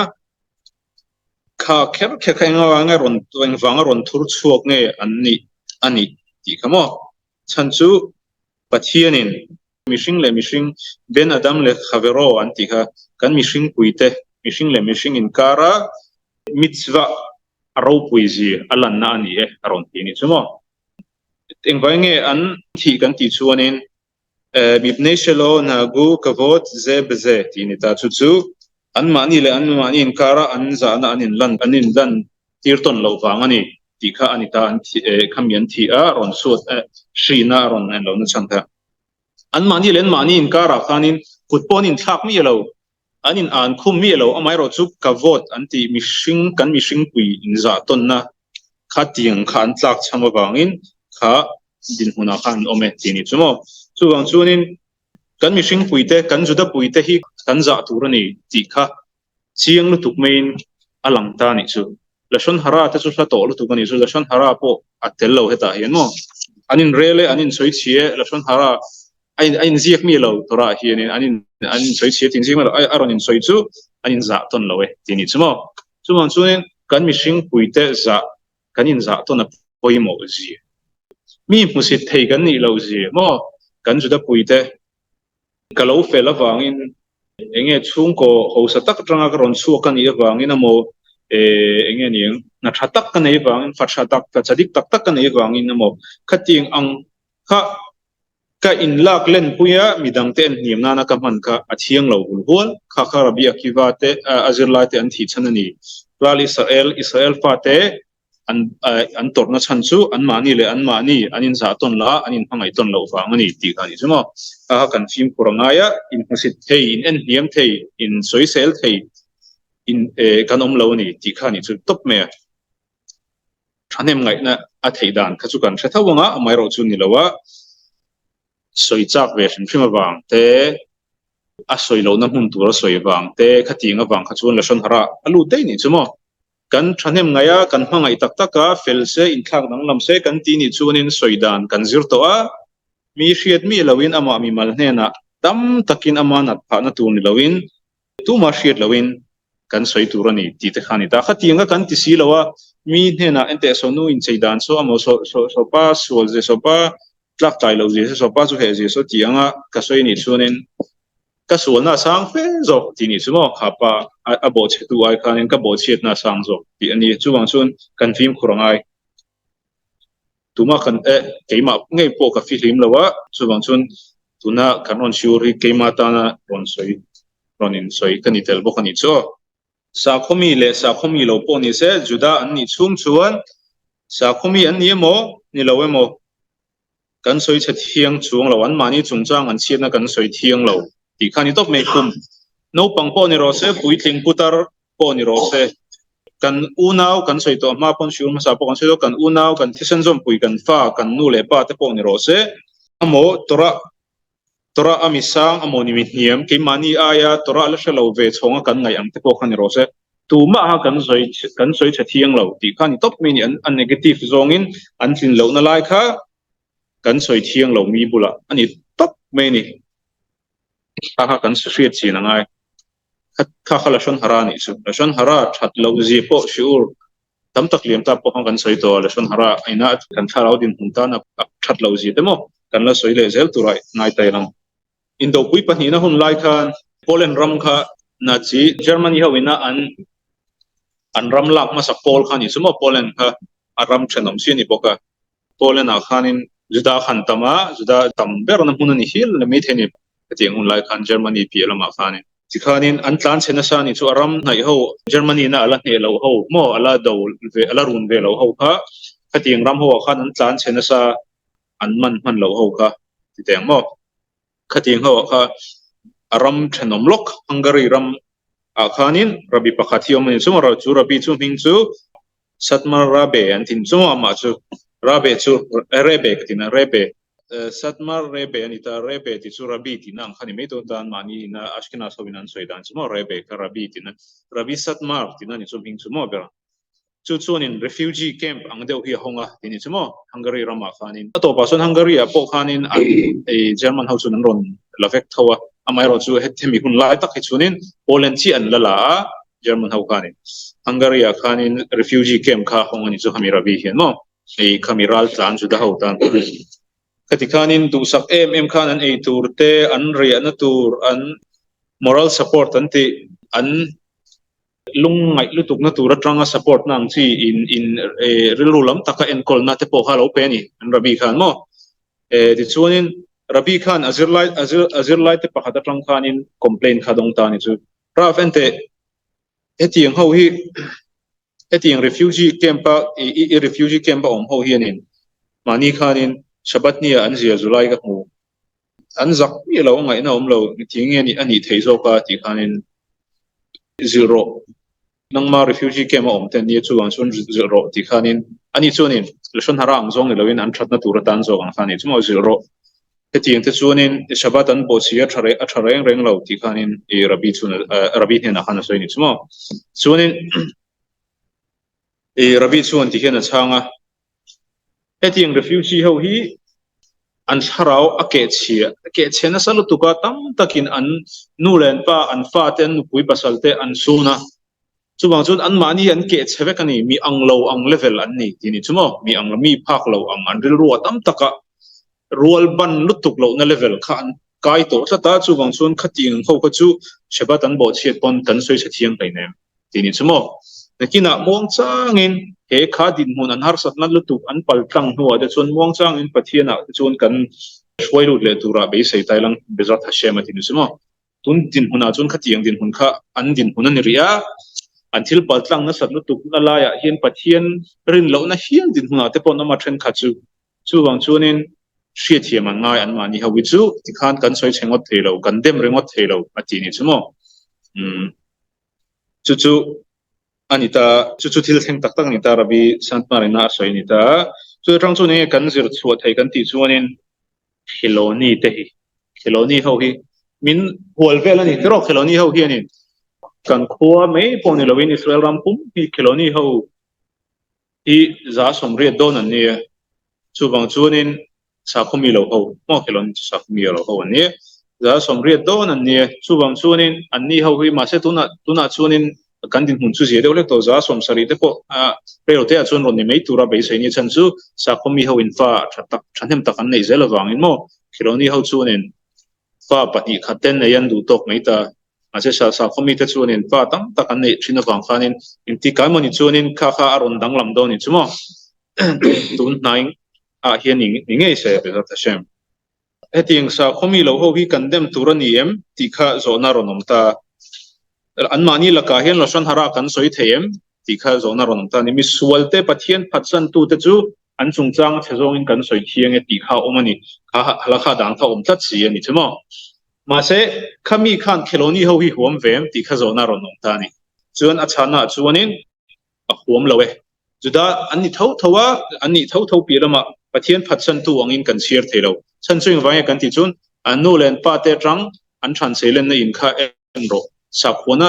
Kha kher kher kha engvanga rawn engvanga rawn thur chhuak nge an nih a nih tih kha maw? Chhan chu Pathianin mihring leh mihring Ben Adam leh Chavero an tih kha kan mihring puite mihring leh mihring inkara mitzvah a ropui zi a lanna a ni e a rawn ti a nih chu maw? Engvai nge an thih kan tih chuanin Mipnei shelo nagu kavod ze bze tih a ni ta. Chu chu anmahni leh anmahni inkara an zahna an inlan an inlan tir tawn loh vang a ni. Tih kha a ni ta, an thi eh khami an thi a, rawn suat eh hrina a rawn en lohna chhan kha. Anmahni leh anmahni inkarah khanin kut pawh an inthlak miah lo, an in an khum miah lo, amaherawh chu ka vote an tih mihring kan mihringpui inzah tawnna kha tiang kha an tlak chham avangin kha dinhmunah khan an awm e tih a ni chu maw. Chuvang chuanin kan mihringpuite, kan Judapuite hi kan zah tur a ni tih kha Chiang lutuk maiin a lang ta nih chu. Lashon Hara te chu hla tawh lutuk a nih chu. Lashon Hara pawh a tel lo hetah hian maw. An inrel e, an insawi chhi e, Lashon Hara a in a inziak mi lo Torah hianin an in an insawi chhi e tih inziak mi lo, a rawn insawi chu an inzah tawn lo e tih nih chu maw. Chuvang chuanin kan mihring puite zah kan inzah tawn a pawimawh zia. Mi hmusit thei kan nih loh zia maw kan Juda puite Ka lo fel avangin enge chhungkaw hausa tak atanga ka rawn chhuak a nih avangin emaw eh enge ni ang hna tha tak ka nei avangin fa tha tak fa chadik tak tak ka nei avangin emaw khatiang ang kha ka inlak lenpui a midangte en hniam nana ka hman kha a thiang lo hul hual kha kha Rabbi Akiva te a zirlai te an thih chhan a ni. Ral Israel Israel fate an an tawrhna chhan chu anmahni leh anmahni an inzah tawn la, an inhmangaih tawn loh vang a ni tih kha a ni chu maw. Kha kha kan fimkhur a ngai a, inhmusit thei, in en hniam thei, in sawisel thei in kan awm lo a ni tih kha a ni chu tawp mai a. Thahnem ngaihna a theih dan kha chu kan hre tho ang a, amaherawh chu ni lo a. Sawi chak ve hrim hrim avang te, a sawi lohna hmun tur a sawi avang te, khatiang avang kha chuan Lashon Hara a lut daih nih chu maw. Kan thahnem ngaih a, kan hmangaih tak tak a, fel se, inthlak danglam se kan ti nih chuanin sawi dan kan zir tawh a, mi hriat mi loin amah mimal hnenah tam takin ama nat phahna tur ni loin tumah hriat loin kan sawi tur a ni tih te kha a ni ta. Khatiang kha kan ti si lo a, mi hnenah enteh saw nu inchei dan saw amaw saw saw saw pa sual zia saw pa tlak tlai lo zia saw pa chu heh zia saw tih anga ka sawi nih chuanin Ka sualna a sang fe zawk tih nih chu maw kha pa a bawhchhetu ai khanin ka bawhchhiatna a sang zawk tih a ni. Chuvang chuan kan fimkhur a ngai. Tumah kan eh keimah ngei pawh ka fihlim lo a, chuvang chuan tuna kan rawn sure hi keimah tana rawn sawi rawn insawi ka ni tel bawk a nih chu aw. Sakhawmi leh sakhawmi lo pawh ni se Juda an nih chhung chuan sakhawmi an ni emaw ni lo emaw Kan sawi chhe thiang chuang lo, anmahni chungchang an chhiatna kan sawi thiang lo tih kha a ni tawp mai. Kum naupang pawh ni rawh se, puitling putar pawh ni rawh se, kan unau kan sawi tawh hma pawn hriur hmasa pawh kan sawi tawh, kan unau, kan thisen zawmpui, kan fa, kan nu leh pa te pawh ni rawh se, amaw Torah Torah a mi sang amaw ni mi hniam, keimahni aia Torah la hre lo ve chhawnga kan ngaih ang te pawh kha ni rawh se. Tumaha kan sawi kan sawi chhe thiang lo tih kha ni tawp mai ni, an a negative zawngin an tlin lohna lai kha kan sawi thiang lo mi bulah a ni tawp mai ni. Kha kha kan hriat chin a ngai. Kha kha Lashon Hara nih chu. Lashon Hara that loh zia pawh hriur tam tak liam ta pawh khan kan sawi tawh a, Lashon Hara ina kan thlarau dinhmun tana that loh zia te maw kan la sawi leh zel turah ngai ta ila. Indopui pahnihna hun lai khan Poland ram kha Nazi Germany ho ina an an ram lak hmasa pawl kha ni chu maw Poland kha a ram thenawm si a ni bawk a. Poland ah khanin Juda khan tam a, Juda tam berna hmun a ni hial le maithei a ni. Hetiang hun lai khan Germany piah lamah khanin. Tikhanin an tlan chhe nasa a ni chu a ram hnaih ho Germany na a la hneh loh ho maw a la do ve a la run ve loh ho kha khatiang ram ho ah khan an tlan chhe nasa an man hman loh ho kha ti teh ang maw. Khatiang ho ah kha a ram thenawm lawk Hungary ram ah khanin Rabbi pakhat hi awm a ni chu maw chu Rabbi chu hming chu Satmar Rabe an tin chu maw amah chu Rabe chu Rebe ka tina Rebe Satmar Rebe a ni ta Rebe tih chu Rabbi tihna ang kha ni mai dawn tan mahni ina Ashkenaz ho in an sawi dan chu maw Rebe kha Rabbi tihna Rabbi Satmar tihna ni chu hming chu maw ber Chu chuanin refugee camp ang deuh hi a hawng a tih ni chu maw Hungary ramah khanin. A tawpah chuan Hungary ah pawh khanin an ei German ho chuan an rawn la vek tho a, amaherawh chu hemi hun lai tak hi chuanin Poland chiah an la la a German ho khanin. Hungary ah khanin refugee camp kha a hawng a ni chu khami Ravi hian maw ei khami ral tlan Juda ho tan. Khati khanin duhsak em em khan an ei tur te, an riahna tur, an moral support an tih an Lungngaih lutukna tur atanga support na ang chi in in rilru lam taka enkawlna te pawh kha a lo pe a ni an Rabbi khan maw? Tichuanin Rabbi khan a zirlai a zir a zirlai te pakhat atang khanin complaint kha dawng ta a ni chu. Rav enteh hetiang ho hi. Hetiang refugee camp a i refugee camp a awm ho hianin mahni khanin Shabbat nia an zia zu lai ka hmu. An zak miah lo, a ngaihna awm lo, ti nge a nih theih zawk a tih khanin zilh rawh. Nangma refugee camp a awm te an nia chuvang chuan zilh rawh tih khanin ani chuanin Lashon Hara ang zawng ni loin an thatna tur atan zawk ang kha a ni chu maw zilh rawh. Hetiang te chuanin Shabbat an bawh si a tha a tha reng reng lo tih khanin i Rabbi chuan Rabbi hnenah khan a sawi a ni chu maw. Chuanin i Rabbi chuan ti hian a chhang a, hetiang refugee ho hi an thlarau a kehchhia a kehchhe nasa lutuk a, tam takin an nu leh an pa, an fate, an nupui pasal te an sun a, Chuvang chuan anmahni an keh chhe vek a ni, mi ang lo ang level an ni tih a ni chu maw? Mi ang lo, mi phak lo ang, an rilru a tam taka rual ban lutuk lohna level kha an kai tawh tlat a, chuvang chuan khati ang ho kha chu Shabbat an bawhchhiat pawn kan sawi chhe thiang hleinem tih a ni chu maw? Nakinah muangchangin he kha dinhmun an harsatna lutuk an pal tlang hnuah te chuan muangchangin Pathianah te chuan kan hruai lut leh turah beisei tailang Bezrat Hashem a ti ni chu maw? Tun dinhmunah chuan khatiang dinhmun kha an dinhmun a ni rih a, an thil paltlang nasat lutukna laiah hian Pathian rin lohna hial dinhmunah te pawh an awm a thenkhat chu. Chuvang chuanin hriatthiam an ngai anmahni ho hi chu tikhan kan sawi chhe ngawt thei lo, kan dem ringawt thei lo a tih ni chu maw. Umm chu chu a ni ta, chu chu thil thleng tak tak a ni ta, Rabbi Santmarina a sawi a ni ta. Chu atang chuan enge kan zir chhuah thei kan tih chuanin Khiloni te hi, Khiloni ho hi min hual vel a ni tiraw Khiloni ho hianin kan khua mai pawh ni loin Israel ram pum hi Khiloni ho hi 180 dawn an ni a, chuvang chuanin sakhaw mi lo ho maw Khiloni chu sakhaw mi lo ho an ni a, 180 dawn an ni a, chuvang chuanin anni ho hi mahse tunah tunah chuanin Kan dinhmun chu zia deuh hlek tawh 70 te pawh reilote ah chuan rawn ni mai tura beisei nia chhan chu sakhaw mi ho in fa tha tak thahnem tak an neih zel avangin maw Khiloni ho chuanin fa pahnih khat te nei an duh tawk mai ta mahse sakhaw mi te chuanin fa tam tak an neih thin avang khanin intikai maw ni chuanin kha kha a rawn danglam dawn ni chu maw tun hnai ah hian ni ngei se Bezrat Hashem. Hetiang sakhaw mi lo ho hi kan dem tur a ni em tih kha zawhna rawn awm ta. Anmahni lakah hian Lashon Hara kan sawi thei em tih kha zawhna rawn awm ta a ni. Misualte Pathian phatsantu te chu an chungchang a chhe zawngin kan sawi thiang e tih kha a awm a ni. Kha halakha dang kha a awm tlat si a ni chu maw. Mahse, khami khan Kheloni ho hi huam ve em tih kha zawhna rawn awm ta a ni. Chuan a chhannaah chuanin a huam lo e. Juda an ni tho tho a, an nih tho tho piah lamah Pathian phatsantu angin kan chhiar thei lo. Chhan chu engvang nge kan tih chuan an nu leh an pa te atang an than seilenna in kha en rawh. Sakhuana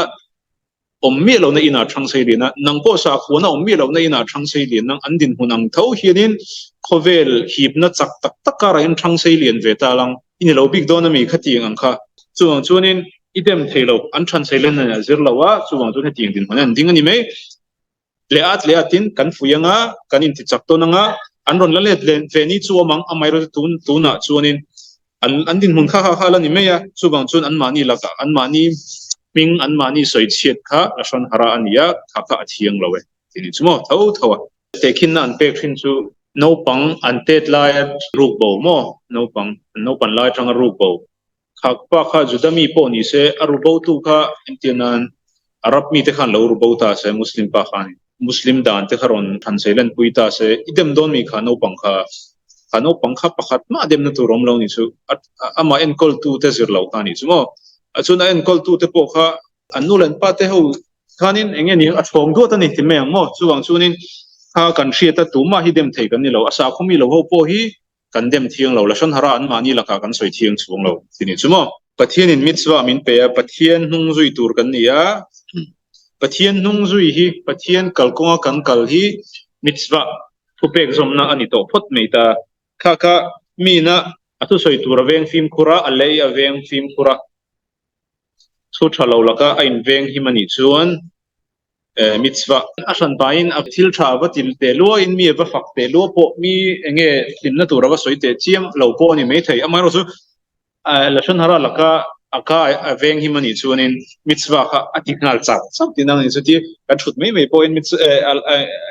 awm miah lohna inah thang sei lian a, nang pawh sakhuana awm miah lohna inah thang sei lian nang an dinhmun ang tho hianin khawvel hipna chak tak tak karah hian thang sei lian ve ta lang i ni lo bik dawn a mi khatiang ang kha. Chuvang chuanin i dem thei lo, an than seilenna in a zir lo a, chuvang chuan hetiang dinhmun an ding a ni mai. Leh at leh atin kan fui anga, kan inti chak tawn anga, an rawn la let ve ni chu awm ang, amaherawhchu tun tunah chuanin an an dinhmun kha kha kha la ni mai a, chuvang chuan anmahni lakah anmahni hming anmahni sawi chhiat kha Lashon Hara a ni a, kha kha a thiang lo e tih ni chu maw tho tho a. Tehkhinna an pek thin chu naupang an tet laia ruk bo maw, naupang an naupan lai atanga ruk bo Kha pa kha Juda mi pawh ni se, a rubotu kha entir nan Arab mite khan lo rubo ta se, Muslim pa khan Muslim dan te kha rawn than sei lanpui ta se, i dem dawn mi kha naupang kha, kha naupang kha pakhat mah demna tur awm lo ni chu, amah enkawltu te zir lo kha ni chu maw? A chuan a enkawltu te pawh kha an nu leh an pa te ho khanin eng nge ni a chhawng duat a ni ti mai ang maw? Chuvang chuanin kha kan hriat a tumah hi dem thei kan ni lo, a sakhaw mi lo ho pawh hi kan dem thiang lo, Lashon Hara an mahni lakah kan sawi thiang chhung lo ti ni chu maw? Pathianin mitzvah min pe a, Pathian hnung zui tur kan ni a, Pathian hnung zui hi Pathian kalkawnga kan kal hi mitzvah thupek zawmna a ni tawh phawt mai ta. Kha kha mina a thusawi tur a veng fimkhur a, a lei a veng fimkhur a, thu tha lo laka a inveng him a nih chuan mitzvah a hran pahin a thil tha a va ti teh lua in mi a va fak teh lua pawh mi eng nge hlimna tur a va sawi teh chiam lo pawh a ni maithei. Amaherawhchu chu Lashon Hara laka a ka a veng him a nih chuanin mitzvah kha a ti nghal chak chak tihna a ni. Chuti kan thut mai mai pawhin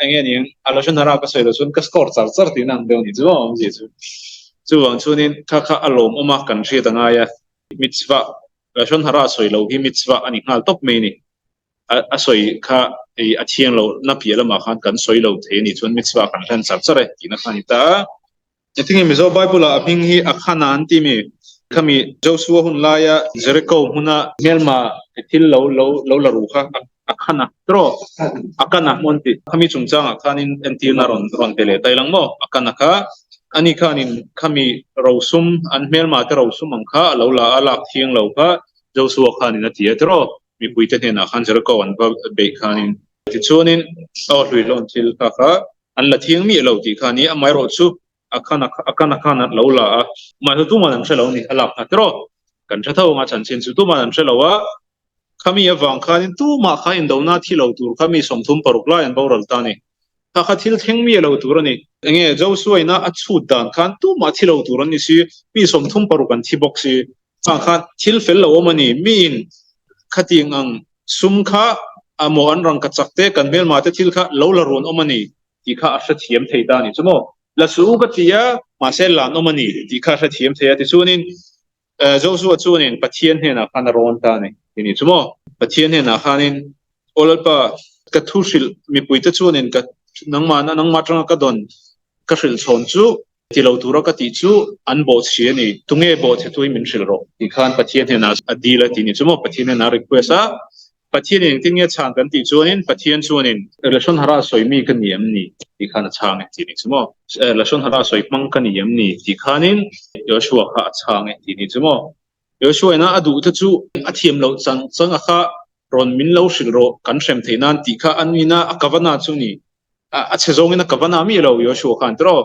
eng nge ni a Lashon Hara ka sawi loh chuan ka score char char tihna ang deuh a ni chu a awmzia chu. Chuvang chuanin kha kha a lawmawm a kan hriat a ngai a, mitzvah Lashon Hara sawi loh hi mitzvah a ni nghal tawp mai a ni. A sawi kha A thiang lo na piah lamah khan kan sawi lo thei a nih chuan mitzvah kan hlan char char e tihna kha a ni ta a. Engtinge Mizo Bible ah a hming hi Akhana an ti mi? Khami Joshua hun laia Jericho hmuna hmelma thil lo lo lo la ru kha Akhana tiraw? Akana maw an ti. Khami chungchangah khanin entirna rawn rawn pe leh ta ilang maw? Akana kha ani khanin khami rosum an hmelma te rosum ang kha a lo la a, lak thiang lo kha Joshua khanin a ti a tiraw? Mipuite hnenah khan Jericho an va beih khanin tichuanin aw hluihlawn thil kha kha an la thiang miah lo tih kha a ni. Amaherawh chu a khan a kan a khan a lo la a, mahse tuman an hre lo a ni, a lak nghat tiraw? Kan hre tho ang a chanchin chu tuman an hre lo a, khami avang khanin tumah kha indona thi lo tur kha mi 36 lai an boral ta a ni. Kha kha thil thleng miah lo tur a ni. Enge Joshua-ina a chhut dan khan tumah thi lo tur an ni si, mi 36 an thi bawk si. Chang khan thil fel lo awm a ni. Miin khatiang ang sum kha a maw an rangka chak te kan hmelma te thil kha lo la rawn awm a ni tih kha a hrethiam thei ta a ni chu maw. La suh u ka ti a, mahse lan awm a ni tih kha a hrethiam thei a. Tichuanin Joshua chuanin Pathian hnenah khan a rawn ta a ni tih ni chu maw. Pathian hnenah khanin, Aw Lalpa, ka thu hrilh mipuite chuanin ka nangmah nangmah atanga ka dawn ka hrilh chhawn chu Ti lo tura ka tih chu an bawhchhi a ni. Tunge bawhchhe tu hi min hrilh rawh tih khan Pathian hnenah a dil a ti ni chu maw? Pathian hnenah a request a. Pathian in engtin nge chhan kan tih chuanin Pathian chuanin Lashon Hara sawi mi ka ni em ni tih khan a chhang e tih ni chu maw? Lashon Hara sawi hmang ka ni em ni tih khanin Joshua kha a chhang e tih ni chu maw? Joshua ina a duh te chu a thiam loh chang chang a kha rawn min lo hrilh rawh kan hrem theih nan tih kha an ina a kavana chu ni. A chhe zawngin a kavana mi lo Joshua khan tiraw.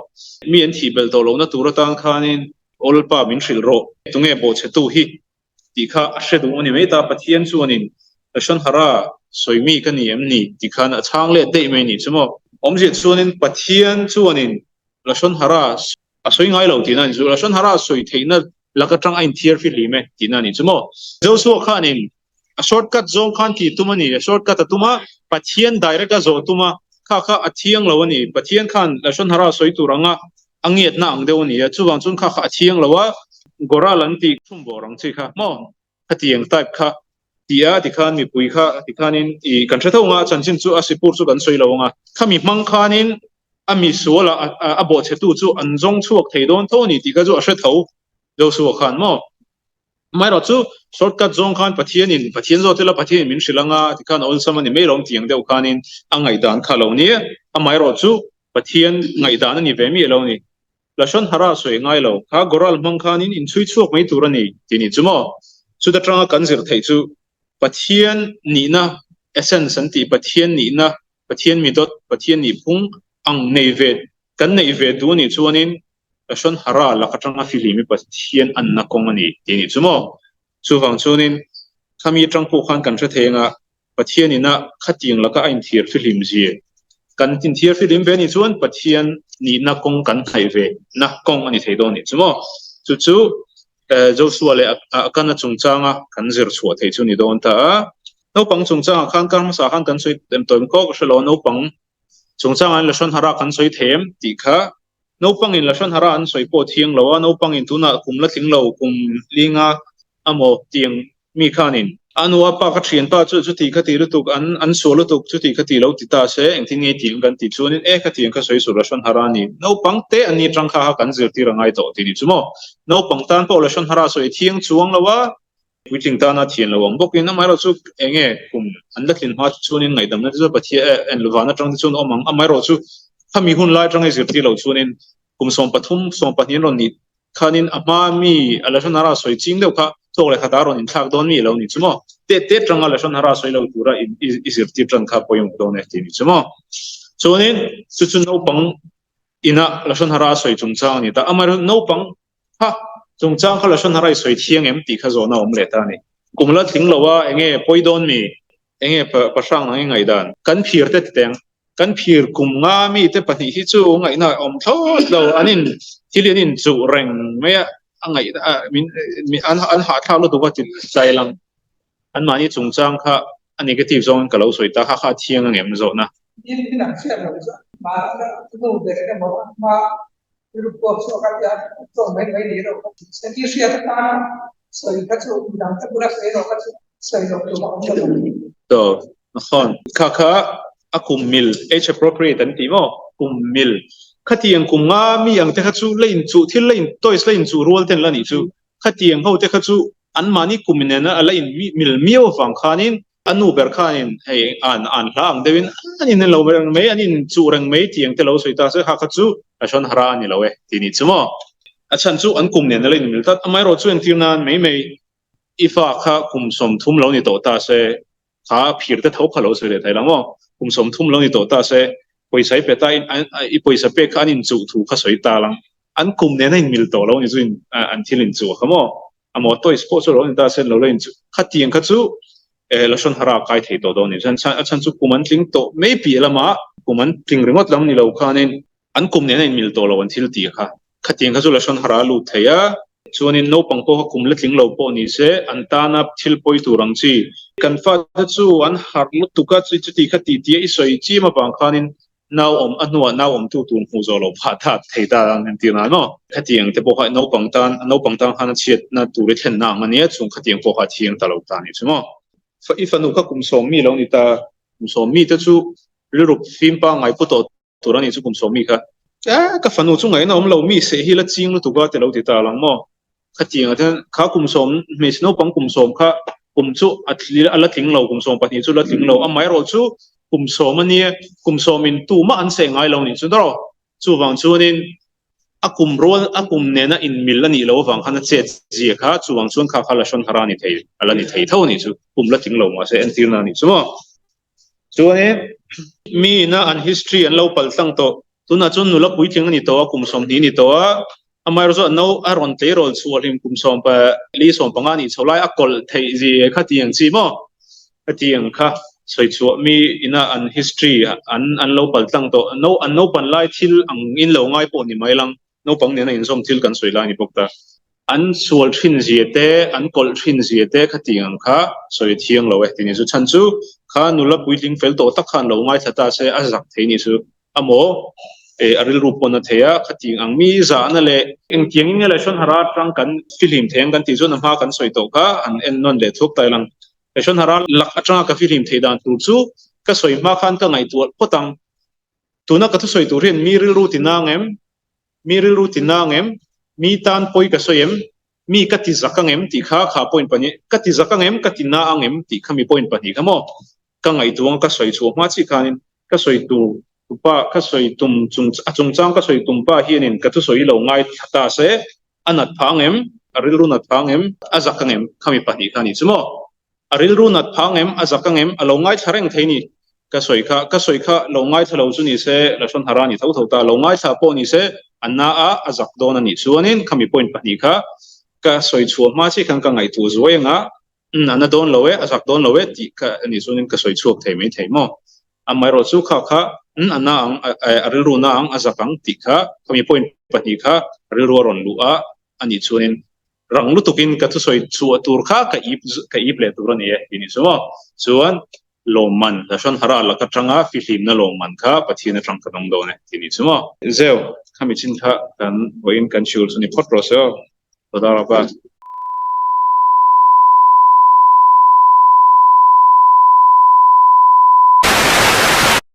Mi an thih belh tawh lohna tur atan khanin Aw Lalpa min hrilh rawh tunge bawhchhetu hi tih kha a hre duh a ni mai ta. Pathian chuanin Lashon Hara sawi mi ka ni em ni tih khan a chhang let daih mai ni chu maw. Awmzia chuanin Pathian chuanin Lashon Hara a sawi ngai lo tihna a ni chu. Lashon Hara sawi theihna lak atang a inthiar fihlim e tihna a ni chu maw. Joshua khanin a short cut zawng khan tih tum a ni, a short cut a tum a, Pathian direct a zawh tum a, kha kha a thiang lo a ni. Pathian khan Lashon Hara sawi tur anga a ngiatna ang deuh a ni a, chuvang chuan kha kha a thiang lo a, Goral an tih chhum bawr ang chi kha maw. Khatiang type kha ti a tikhan mipui kha tikhanin i kan hre tho anga chanchin chu a sipur chu kan sawi lo anga khami hmang khanin a mi sual a a bawhchhetu chu an zawng chhuak thei dawn tho a ni tih kha chu a hre tho Joshua khan maw amaherawh chu shortcut zawng khan Pathianin Pathian zawt ila Pathianin min hrilh anga tikhan a awlsam a ni mai lawm tiang deuh khanin a ngaihdan kha lo nia amaherawh chu Pathian ngaihdan a ni ve miah lo a ni. Lashon Hara sawi ngai lo, kha Goral hmang khanin inchhui chhuak mai tur a ni tih ni chu maw? Chuta tanga kan zir theih chu Pathian nihna, essence an tih, Pathian nihna, Pathian midawt, Pathian nihphung ang nei ve, kan neih ve duh a nih chuanin Lashon Hara lak atanga fihlim hi Pathian anna kawng a ni tih ni chu maw? Chuvang chuanin khami atang pawh khan kan hre thei anga Pathian ina khatiang laka a inthiar fihlim zia kan inthiar fihlim ve anih chuan Pathian nihna kawng kan hnaih ve na kawng a ni thei dawn anih chu maw? Chu chu Joshua leh Akana chungchanga kan zir chhuah theih chu ni dawn ta a. Naupang chungchangah khan kar hmasa khan kan sawi em tawh em kawk a hre lo a, naupang chungchangah in Lashon Hara kan sawi thei em tih kha Naupangin Lashon Hara an sawi pawh thiang lo a, naupangin tunah kum la tling lo kum linga amaw tiang mi khanin a nu a pa ka thianpa chu chuti kha ti lutuk an an sual lutuk chuti kha ti lo ti ta se engtin nge tiang kan tih chuanin e khatiang kha sawi suh Lashon Hara a ni naupang te an ni atang kha kha kan zirtir a ngai tawh tih ni chu maw naupang tan pawh Lashon Hara sawi thiang chuang lo a. Puitling tana thian lo ang bawkin amaherawh chu eng nge kum an la tlin hma chu chuanin ngaihdamna te chu Pathian eh en van atang te chuan awm ang amaherawh chu khami hun lai atanga i zirtir lo chuanin kum 13 12 an rawn nih khanin a hma mi a Lashon Hara sawi ching deuh kha thawk leh khatah a rawn inthlak dawn mi lo ni chu maw te te atanga Lashon Hara sawi lo tura i zirtir tan kha pawimawh dawn e tih ni chu maw chuanin chu chu naupang ina Lashon Hara sawi chungchang a ni ta amaherawh naupang Kha, chungchang kha Lashon Hara i sawi thiang em tih kha zawhna a awm leh ta a ni. Kum la tling lo a, enge pawi dawn mi? Enge pahrang nang i ngaihdan? Kan phir te titeng, kan phir kum nga mi te pahnih hi chu ngaihna a awm thlawt lo, an in thil hi an in chuh reng mai a, a ngaih min an hahthlak lutuk a ti tlai lang. Anmahni chungchang kha a negative zawngin ka lo sawi ta, kha kha a thiang angem zawhna? Tin, an hriat loh chuan mahni nu ber emaw a hma rilru puak chhuak a tia tawng mai mai ni erawh kha chu i hriat atana sawi kha chu midangte bula sawi erawh kha chu sawi loh tur a awm lo. Aw. Nakhon. Kha kha a kum mil, age appropriate an ti maw? Kum mil. Khatiang kum nga mi ang te kha chu la inchuh thil la in toys la inchuh rual ten la nih chu. Khatiang ho te kha chu anmahni kum nena a la in mil miau avang khanin a nu ber khanin hei an an hla ang deuhin an in lo reng mai an inchuh reng mai tiang te lo sawi ta se kha kha chu Lashon Hara a ni lo e tih nih chu maw? A chhan chu an kum nen a la in mil tlat. Amaherawh chu entir nan mai mai i fa kha kum 30 lo ni tawh ta se kha phir te tho kha lo sawi leh thei la maw? Kum 30 lo ni tawh ta se pawisa i pe ta in i pawisa pek kha an inchuh thu kha sawi ta lang. An kum nen a in mil tawh lo ni chu in an thil inchuh kha maw? Amaw toys pawh chu lo ni ta se lo la inchuh khatiang kha chu Lashon Hara a kai thei tawh dawn ni. Chuan a chhan chu kum an tling tawh mai piah lamah kum an tling ringawt lam ni lo khanin an kum nen a inmil tawh lo an thil tih kha. Khatiang kha chu Lashon Hara a lut thei a, chuanin naupang pawh kha kum la tling lo pawh ni se an tana thil pawi tur ang chi. Kan fate chu an harh lutuk a, chuti kha tih tia i sawi chim avang khanin nau awm a hnuah nau awmtu tur hmuh zawh loh phah that thei ta ang entir nan maw? Khatiang te pawh kha naupang tan naupang tan khan a chhiatna tur i thlenna ang a nia, chung khatiang pawh kha a thiang ta lo ta a nih chu maw? I fanu kha kum sawm mi lo ni ta, kum sawm mi te chu rilru fim pangngai pu tawh tur a nih chu kum sawm mi kha. Eh, ka fanu chu ngaihna awm lo, mi seh hi la ching lutuk a ti lo ti ta lang maw? Khatiang ah chuan kha kum sawm, hmeichhe naupang kum sawm kha kum chu a a la tling lo, kum 12 chu la tling lo, amaherawh chu kum sawm a nia, kum sawm in tumah an seh ngai lo nih chu dawr. Chuvang chuanin a kum rual, a kum nena inmil a nih loh avang khan a chet zia kha, chuvang chuan kha kha Lashon Hara a ni thei, a la ni thei tho a nih chu, kum la tling lo mahse entirna a nih chu maw. Chuanin mi ina an history an lo paltlang tawh, tunah chuan nula puitling a ni tawh a, kum 20 a ni tawh a, amaherawh chu a no a rawn tleirawl chhuah hlim kum 14 15 nih chho lai a kawlh theih zia kha tiang chi maw? Hetiang kha sawi chhuah mi ina an history an an lo paltlang tawh, no an naupan lai thil ang in lo ngai pawh ni mai lang. Naupang nena inzawm thil kan sawi lai a ni bawk ta. An sual thin zia te, an kawlh thin zia te kha tih ang kha sawi a thiang lo e tih ni chu. Chhan chu kha nula puitling fel tawh tak khan lo ngaithla ta se a zak thei ni chu a maw e a rilru pawn a thei a, kha tih ang mi zahna leh engtiang in nge Lashon Hara atang kan fihlim thei ang kan tih chuan a hma kan sawi tawh kha han en nawn leh thuak ta ilang. Lashon Hara lak atanga ka fihlim theih dan tur chu ka sawi hma khan ka ngaihtuah phawt ang. Tuna ka thusawi tur hian mi rilru ti nang em? Mi rilru ti nang em? Mi tan pawi ka sawi em? Mi ka ti zak ang em? Tih kha kha point pahnih, ka ti zak ang em? Ka ti na ang em? Tih kha mi point pahnih kha maw? Ka ngaihtuah ang ka sawi chhuah hma chiah khanin ka sawi tur pa ka sawi tum chung a chungchang ka sawi tum pa hianin ka thusawi lo ngaithla ta se a nat phah ang em? A rilru nat phah ang em? A zak ang em? Kha mi pahnih kha a nih chu maw? A rilru nat phang em? A zak ang em? A lo ngaithla reng thei ni. Ka sawi kha, ka sawi kha lo ngaithla lo chu ni se, Lashon Hara ni tho tho ta, lo ngaithla pawh ni se, a na a, a zak dawn a nih chuanin khami point pahnih kha ka sawi chhuah hma chiah khan ka ngaihtuah zuai anga, umm a na dawn lo e, a zak dawn lo e tih kha a nih chuanin ka sawi chhuak thei mai thei maw? Amaherawh chu kha kha, umm a na ang, a rilru na ang, a zak ang tih kha khami point pahnih kha a rilru a rawn luh a, a nih chuanin Rang lutukin ka thusawi chhuah tur kha ka ip ka ip leh tur a ni e tih ni chu maw? Chuan lawmman Lashon Hara lak atanga fihlimna lawmman kha Pathian atang ka dawng dawn e tih ni chu maw? Zeu, khami chin kha kan vawiin kan shiur chu ni phawt rawh se aw. Toda Rabba.